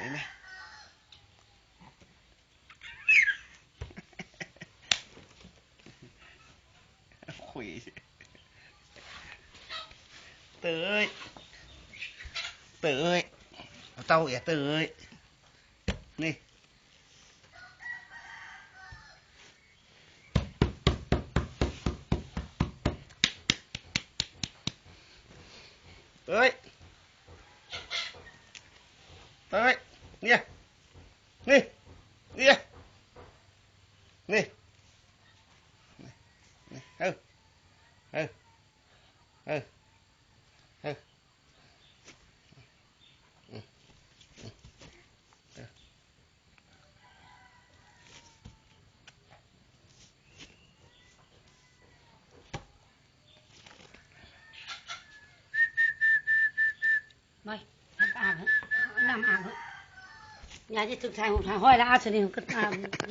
ເຫັນໄໝ? ຄຸຍ ເຕີຍ ເຕີຍ ເອົາເຕົ້າເອີຍ ເຕີຍ ນີ້ ເຕີຍ ເຕີຍ ນີ້ ນີ້ ນີ້ ນີ້ ນີ້ ເອີ ເອີ ເອີ ເອີ. ໄປ ນ້ຳອາບເອີຍ ນ້ຳອາບເອີຍ ຍາຈະຖືກຖ່າຍຮູບຖ່າຍຮ້ອຍແລ້ວ ເອົາຊະນີ້ ກໍອາບ.